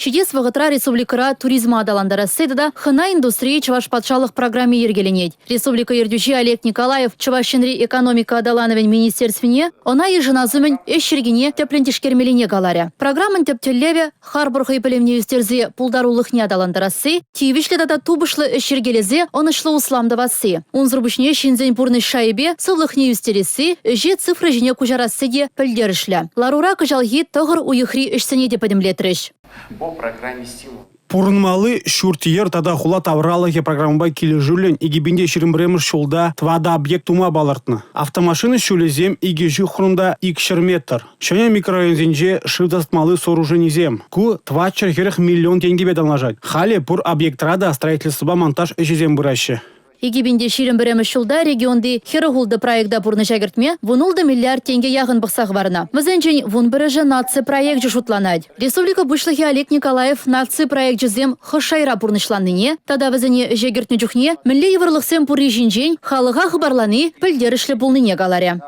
Ҫитес вӑхӑтра республикӑра туризма аталантарасси тата хӑна индустрийӗ Чӑваш патшалӑх программи йӗркеленет. Республика ертӳҫи Олег Николаев Чӑваш Енри экономика аталанӑвӗн министерствине ӑна йышӑнас умӗн ӗҫ йӗркине тӗплӗн тишкермеллине каларӗ. Программӑн тӗп тӗллевӗ харпӑр хӑй пӗлӗвне ӳстерсе пултарулӑхне аталантарасси, тивӗҫлӗ тата тупӑшлӑ ӗҫ йӗркелесе ӑнӑҫлӑ услам тӑвасси. Унсӑр пуҫне ҫынсен пурнӑҫ шайӗпе сывлӑхне ӳстересси, ӗҫе цифра ҫине куҫарасси те пӗлтерӗшлӗ. Ларура кӑҫалхи тӑхӑр уйӑхри ӗҫсене те пӗтӗмлетрӗҫ. По программе «Стимул» Пурӑнмалли ҫурт-йӗр тата хула тавралӑхӗ программӑпа килӗшӳллӗн 2021 ҫулта тӑватӑ объект тума палӑртнӑ. Автомашина ҫулӗсем 2 ҫухрӑм та 200 метр. Ҫӗнӗ микрорайонсенче шыв тасатмалли сооруженисем. Ку 440 миллион тенкӗпе танлашать. Халӗ пур объектра та строительствӑпа монтаж ӗҫӗсем пыраҫҫӗ. 2021 ҫулта регионти 46 проекта пурнӑҫа кӗртме 16 миллиард тенкӗ яхӑн пӑхса хӑварнӑ. Вӗсенчен 11-шӗ наци проекчӗ шутланать. Республика Пуҫлӑхӗ Олег Николаев наци проекчӗсем хӑш шайра пурнӑҫланнине тата вӗсене ӗҫе кӗртнӗ чухне мӗнле йывӑрлӑхсем пурри ҫинчен халӑха хыпарлани пӗлтерӗшлӗ пулнине каларӗ.